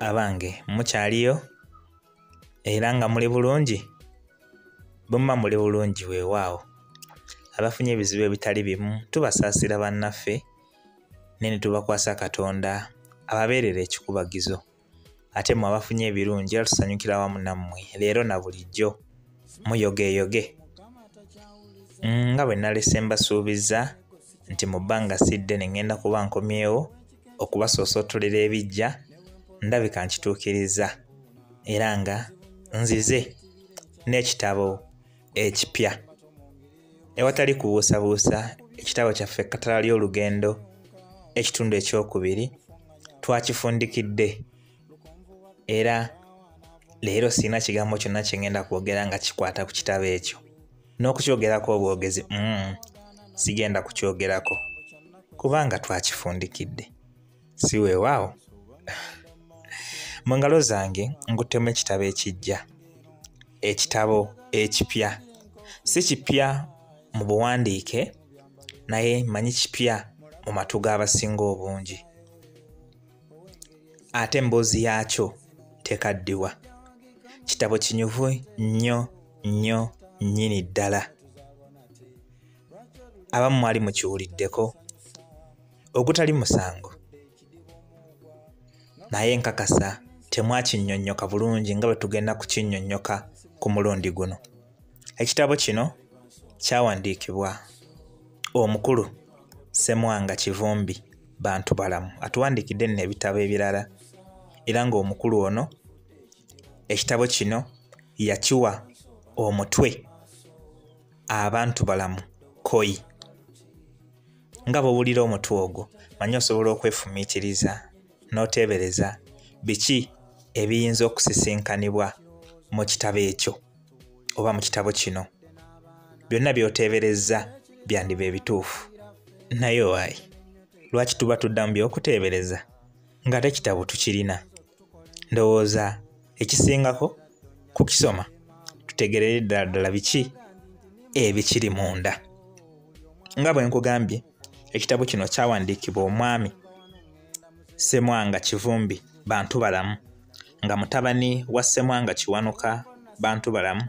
Abange mukyaliyo era nga muli bulungi? Bwe muba muli bulungi weewaawo. Abafunye ebizibu ebitali bimu tubasaasira bannaffe naye ne tubakwasa Katonda ababeerera ekikubagizo. Ate mmwe abafunye ebirungi era tusanyukira wamu nammwe leero na bulijjo muyogeeyoge. Nga bwe nalese mbasuubizza nti mu bbanga si ddene ŋŋenda kuba nkomyewo okubasoosootolera ebiggya, ndabika nkituukirizza era nga nzize n'ekitabo ekipya. Ewatali kubuusabuusa, ekitabo kyaffe Ekkatala ly'Olugendo ekitundu ekyokubiri twakifundikidde era leero sirina kigambo kyonna kye ŋŋenda kwogera nga kikwata ku kitabo ekyo. N'okukyogerako obwogezi, sigenda kukyogerako kubanga twakifundikidde. Si weewaawo? Mu ngalo zange nguttemu ekitabo ekiggya, ekitabo ekipya. Si kipya mu buwandiike naye mmanyi kipya mu matu g'abasinga obungi. Ate emboozi yaakyo tekaddiwa. Kitabo kinyuvu nnyo nnyo nnyini ddala. Abamu mwali mukiwuliddeko ogutali musango, naye nkakasa temwakinnyonnyoka bulungi nga bwe tugenda kukinnyonnyoka ku mulundi guno. Ekitabo kino kyawandiikibwa omukulu Ssemwanga Kivumbi Bantubalamu, atuwandiikidde nno ebitabo ebirala era ng'omukulu ono ekitabo kino yakiwa omutwe Abantubalamu Kkoyi. Nga bw'owulira omutwe ogwo, manyi osobola okwefumiitiriza n'oteebereza biki ebiyinza okusisinkanibwa mu kitabo ekyo oba mu kitabo kino. Byonna by'oteeberezza byandiba ebituufu. Naye owaaye, lwaki tuba tudda mu by'okuteebereza ng'ate ekitabo tukirina? Ndowooza ekisingako kukisoma tutegeerere ddala ddala biki ebikiri munda. Nga bwe nkugambye, ekitabo kino kyawandiikibwa omwami Ssemwanga Kivumbi Bantubalamu, nga mutabani wa Ssemwanga Kiwanuka Bantubalamu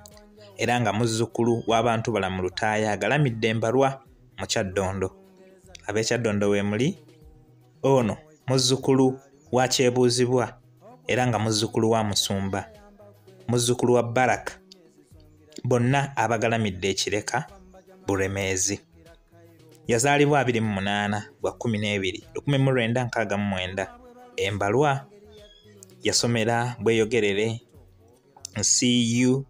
era nga muzzukulu wa Bantubalamu Lutaaya agalamidde Embalwa mu Kyaddondo. Ab'e Kyaddondo we muli, ono muzzukulu wa Kyebuuzibwa era nga muzzukulu wa Musumba, muzzukulu wa Baraka, bonna abagalamidde e Kireka Bulemeezi. Yazaalibwa 28 gwa 12 1969 Embalwa. Yasomera Bweyogerere, CU,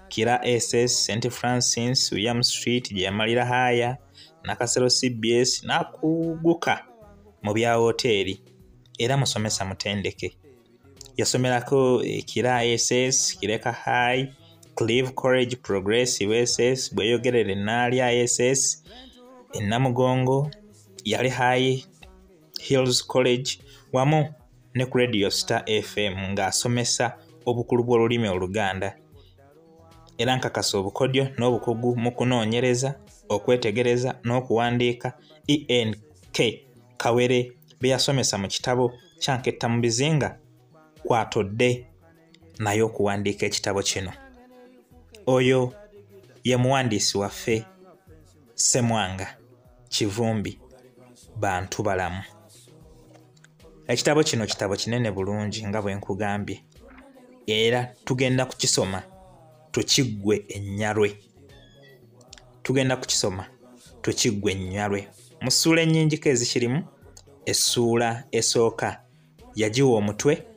Kira SS, St Francis, William Street gye yamalira haaya, Nakasero CBS, n'akuguka mu bya wooteeri era musomesa mutendeke. Yasomerako Kira SS, Kireka High, Clive College Progressive SS, Bweyogerere Naalya SS, e Namugongo, yali High Hills College wamu ne ku Radio Star FM ng'asomesa obukulu bw'olulimi Oluganda. Era nkakasa obukodyo n'obukugu mu kunoonyereza, okwetegereza n'okuwandiika ENK Kawere bye yasomesa mu kitabo kya Nketta mu Bizinga kw'atodde naye okuwandiika ekitabo kino. Oyo ye muwandiisi waffe Ssemwanga Kivumbi Bantubalamu. Ekitabo kino kitabo kinene bulungi nga bwe nkugambye, era tugenda kukisoma tukiggwe ennyalwe. Tugenda kukisoma tukiggwe ennyalwe. Mu ssuula ennyingiko ezikirimu, essuula esooka yagiwa omutwe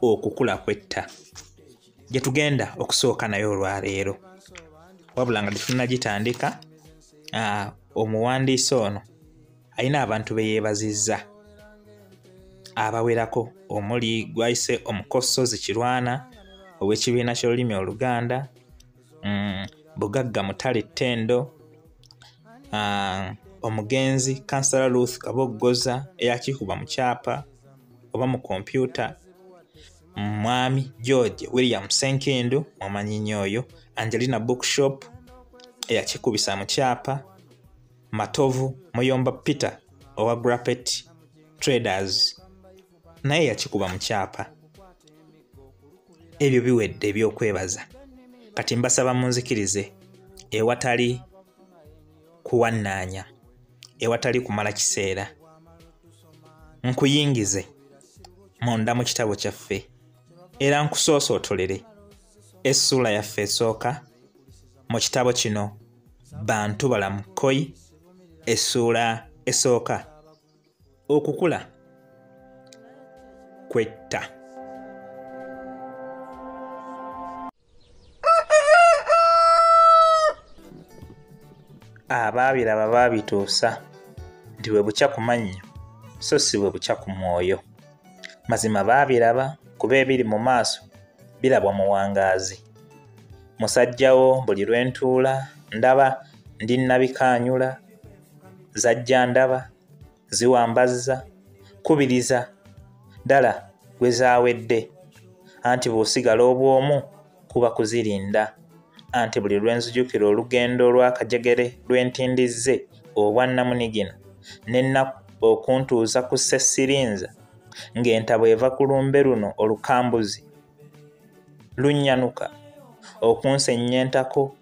Okukula kw'etta, gye tugenda okusooka nayo olwaleero. Wabula nga tetunnagitandika, omuwandiisi ono alina abantu be yeebazizza abawerako omuli gwayise Omukosozi Kirwana ow'ekibiina ky'olulimi Oluganda, Bugagga Mutale Ttendo, omugenzi Kansala Ruth Kaboggoza eyakikuba mu kyapa oba mu kompyuta, Mwami George William Ssenkindu mumanyi nnyo oyo, Angelina Bookshop eyakikubisa mu kyapa, Matovu Muyomba Peter owa Grapet Traders, Naye yakikuba mu kyapa. Ebyo biwedde ebyokwebaza. Kati mbasaba munzikirize ewatali kuwannaanya, ewatali kumala kiseera, nkuyingize munda mu kitabo kyaffe era nkusoosootolere essuula yaffe esooka mu kitabo kino Bantubalamu Kkoyi, essuula esooka, okukula kwetta. Abaabiraba baabituusa nti bwe bukya ku mannyo so si bwe bukya ku mwoyo. Mazima baabiraba kuba ebiri mu maaso birabwa muwangaazi. Musajjawo buli lwe ntuula ndaba ndi nnabikaanyula, zajja ndaba, ziwambazza, kubiriza, ddala gwe zaawedde. Anti bw'osigala obw'omu kuba kuzirinda. Anti buli lwe nzijukira olugendo olw'akajegere lwe ntindizze obwannamunigina n'ennaku okuntuuza ku ssessirinza ng'entabwe eva ku lumbe luno olukambuzi lunnyanuka okunsennyentako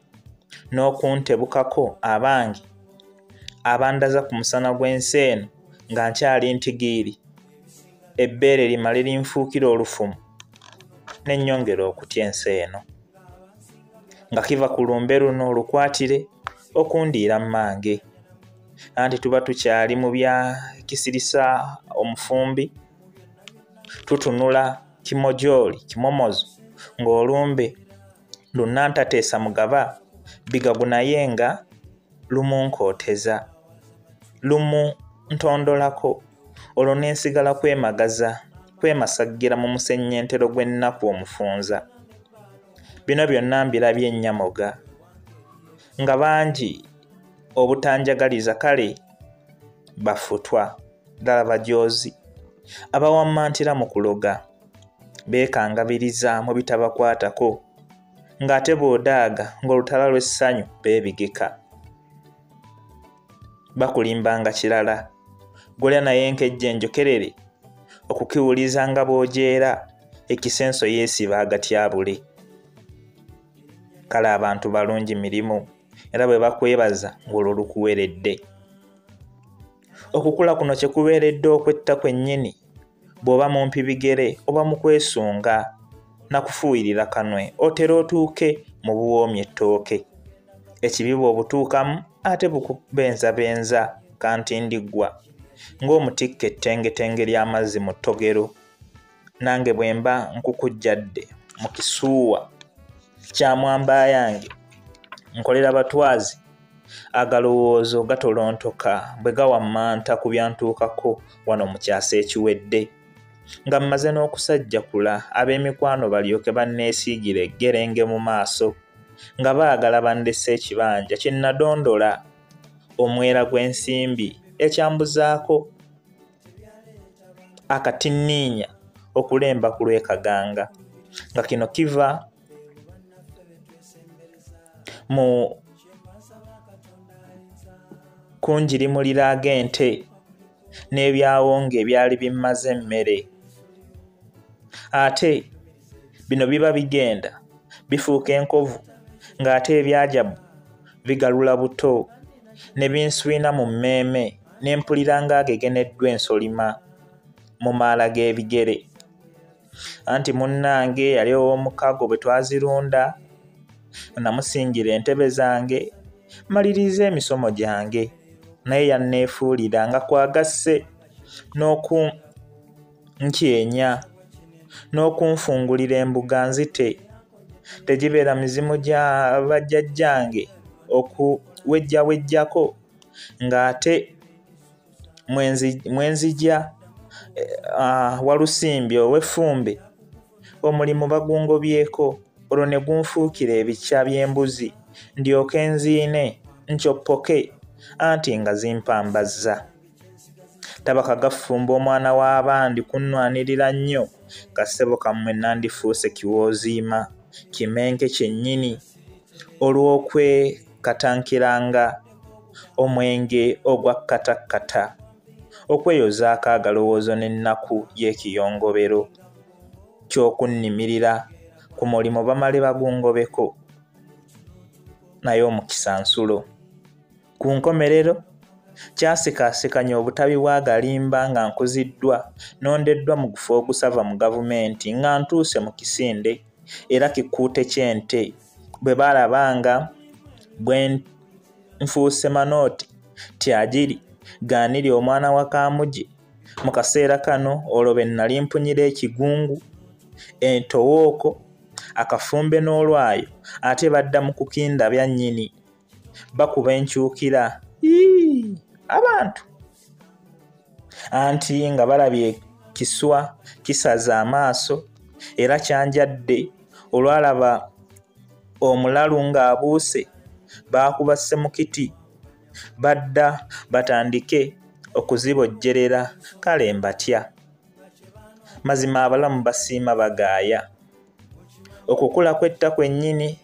n'okuntebukako abange abandaza ku musana gw'ensi eno nga nkyali ntigiiri, ebbeere limale linfuukira olufumu ne nnyongera okutya ensi eno. Nga kiva ku lumbe luno olukwatire okundiira mmange. Anti tuba tukyali mu bya kisirisa omufumbi, tutunula kimojooli kimomozo ng'olumbe lunnantateesa mugaba bigagu naye nga lumunkooteza, lumuntondolako, olwo ne nsigala kwemagaza, kwemasaggira mu musennyentero gw'ennaku omufunza. Bino byonna mbirabye nnyamoga nga bangi obutanjagaliza kale bafutwa ddala bajoozi abawammantira mu kuloga, beekangabiriza mu bitabakwatako ng'ate bw'odaaga ng'olutala lw'essanyu beebigeka. Bakulimbanga kirala, golya naye enkejje enjokerere okukiwuliza nga bw'ojeera ekisenso yeesiba agatyabule. Kale abantu balungi mirimu era bwe bakwebaza ng'olwo lukuweredde. Okukula kuno kye kubeeredde okwetta kwennyini bw'oba mumpi bigere oba mu kwesunga nakufuuyirira kanwe otera otuuke mu buwoomi ettooke. Ekibi bw'obutuukamu ate bukubenzabenza kantindiggwa ng'omutikka ettengetenge ly'amazzi mu ttogero. Nange bwe mba nkukujjadde mu kisuuwa kya mwamba yange nkolera batwazi agalowoozo gatolontoka bwe gawammanta ku byantuukako wano mu kyasa ekiwedde. Nga mmaze n'okusajjakula ab'emikwano balyoke banneesiigire eggerenge mu maaso nga baagala bandese ekibanja kye nnadondola omwera gw'ensimbi ekyambuzaako akatinniinya okulemba ku lw'ekaganga, nga kino kiva mu kunjirimulira ag'ente n'ebyawongo ebyali bimmaze emmere. Ate bino biba bigenda bifuuka enkovu ng'ate ebyajabu bigalula buto ne binswina mu mmeeme ne mpulira ng'agegeneddwa ensolima mu maala g'ebigere. Anti munnange yali ow'omukago bwe twazirunda, namusingira entebe zange maliriza emisomo gyange, naye yanneefuulira nga kwagasse n'okunkyenya n'okunfungulira embuga nzite. Tegibeera mizimu gya bajjajjange okuwejjawejjako ng'ate mwenzija Walusimbi ow'effumbe omulimu bagungobyeko olwo ne gunfuukira ebikya by'embuzi ndyoke nziine nkyoppoke anti nga zimpambazza. Tabaka gafumba omwana w'abandi kunnwanirira nnyo kassebo kammwe nandifuuse kiwooziima kimenke kyennyini olw'okwekatankiranga omwenge ogwa kkatakkata okweyozaako agalowoozo n'ennaku y'ekiyongobero ky'okunnimirira ku mulimu bamale bagungobeko, naye omukisa nsulo. Ku nkomerero kyasikaasikanya obutabi bw'agalimba nga nkuziddwa nondeddwa mu gufo ogusava mu gavumenti nga ntuuse mu kisinde era kikuute ky'ente bwe baalabanga bwe nfuuse manooti tyagiri gaaniri omwana wa Kaamugye. Mu kaseera kano olwo be nnali mpunyira ekigungu, entowooko, akafumbe n'olwayo ate badda mu kukindabya nnyini bakuba enkyukira. Ii, abantu anti nga balabye kiswa kisaza amaaso era kyanjadde olwalaba omulalu ng'abuuse baakuba ssemukiti badda batandike okuzibojjerera. Kale mbatya. Mazima abalamu basiima bagaaya. Okukula kw'etta kwennyini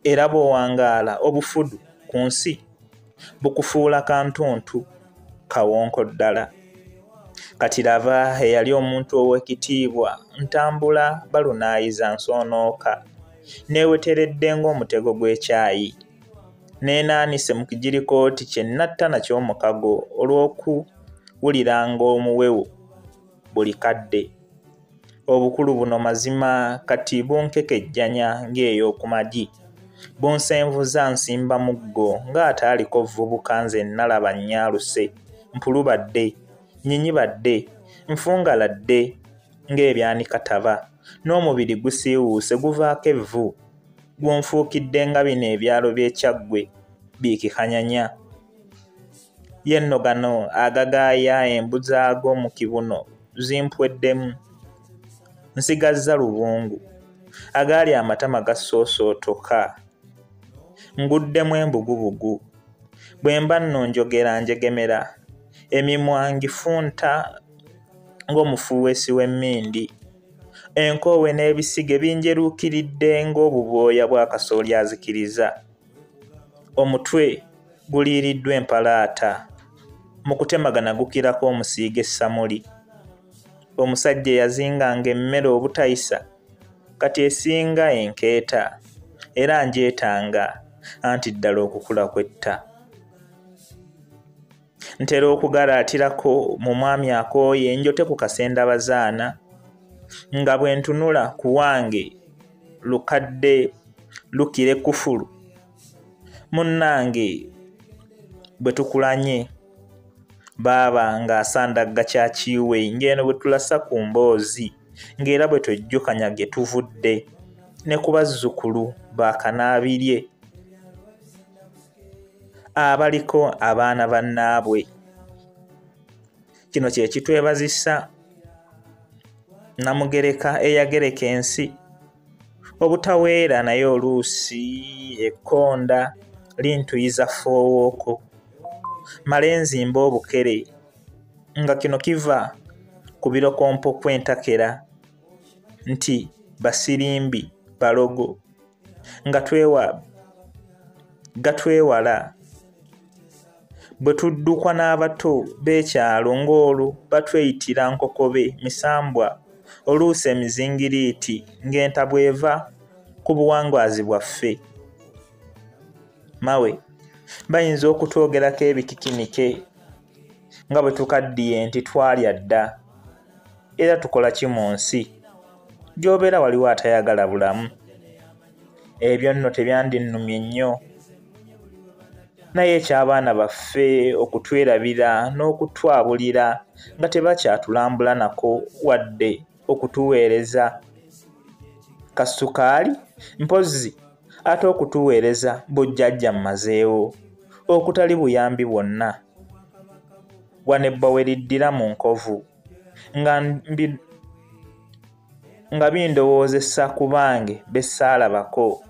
era bw'owangaala obufudu ku nsi bukufuula kantuntu kawonko ddala. Kati laba eyali omuntu ow'ekitiibwa ntambula balunaayiza nsoonooka neeweteredde ng'omutego gw'ekyayi neenaanise mu kijirikooti kye natta nakyo omukago olw'okuwuliranga omuwewo buli kadde. Obukulu buno mazima kati bunkekejjanya ng'ey'oku magi, bunsenvuza nsimba muggo ng'ataaliko vvubuka nze nalaba nnyaaluse, mpulubadde, nyinyibadde, nfungaladde ng'ebyanikataba, n'omubiri gusiiwuuse guvaako evvu, gunfuukidde nga bino ebyalo by'e Kyaggwe biikikanyanya. Ye nno gano agagaaya embu zaago mu kibuno zimpweddemu, nsigazza lubungu, agaali amatama gasoosootoka, nguddemu embugubugu. Bwe mba nno njogera njegemera, emimwa ngifunta ng'omufuuweesi w'emmindi, enkoowe n'ebisige binjeruukiridde ng'obubooya bwa kasooli azikiriza. Omutwe guliiriddwa empalaata, mu kutemagana gukirako omusiiga essamuli. Omusajja eyazinganga emmere obutayisa kati esinga enkeeta, era ngyetanga anti ddala okukula kwetta. Ntera okugalaatirako mu mwami akooye njote ku kasendabazaana, nga bwe ntunula ku wange lukadde lukira ekkufulu. Munnange bwe tukulanye baaba ng'asandagga kyakiwe ng'eno bwe tulasa ku mboozi ng'era bwe twejjukanya gye tuvudde ne ku bazzukulu ba Kanaabirye abaliko abaana bannaabwe. Kino kye kitwebazisa Namugereka eyagereka ensi obutaweera, naye oluusi ekkonda lintuyiza foowooko male nzimba obukere nga kino kiva ku birokompo kw'entakera nti basirimbi balogo nga gatwewala bwe tuddukwa n'abato b'ekyalo ng'olwo batweyitira nkokobe misambwa oluusi emizingiriiti ng'entabwe eva ku buwangaazi bwaffe. Mawe bayinza okutwogerako ebikikinike nga bwe tukaddiye nti twalya dda, era tukola ki mu nsi gy'obeera waliwo atayagala bulamu. Ebyo nno tebyandinumye nnyo, naye eky'abaana baffe okutwerabira n'okutwabulira nga tebakyatulambula nako wadde okutuweereza kasukaali, mpozzi ate okutuweereza bujjajja mmazeewo okutali buyambi bwonna. Wano ebbwa we liddira mu nkovu nga bindowoozesa ku bange be ssaalabako.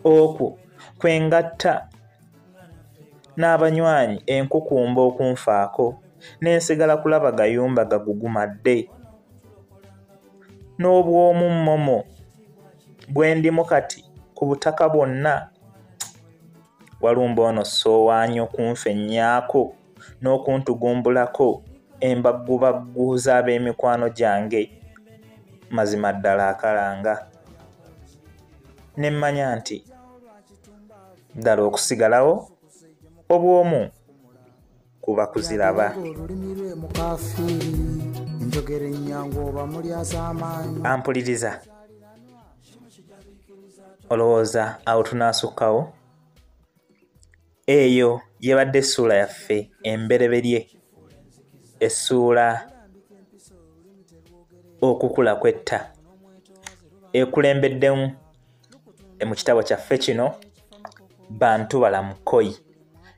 Okwo kwe ngatta n'abanywanyi enkukumba okunfaako ne nsigala kulaba gayumba gagugumadde. N'obw'omummomo bwe ndimu kati ku butaka bwonna Walumba ono soowaanyo kunfennyaako n'okuntugumbulako embaggubaggu z'ab'emikwano gyange. Mazima ddala akalanga. Ne mmanya nti ddala okusigalawo obw'omu kuba kuziraba. Ampuliriza, olowooza awo tunaasukkawo? Eyo yebadde essuula yaffe embereberye, essuula okukula kwetta, ekulembeddemu mu kitabo kyaffe kino Bantubalamu Kkoyi,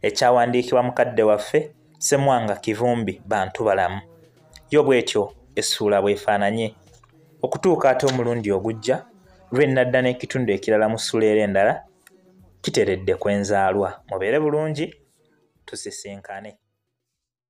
ekyawandiikibwa mukadde waffe Ssemwanga Kivumbi Bantubalamu. Yo bw'etyo essuula bw'efaananye. Okutuuka ate omulundi ogujja lwe nnadda n'ekitundu ekirala mu ssuula era endala, kiteredde kwenzaalwa. Mubeere bulungi, tusisinkane.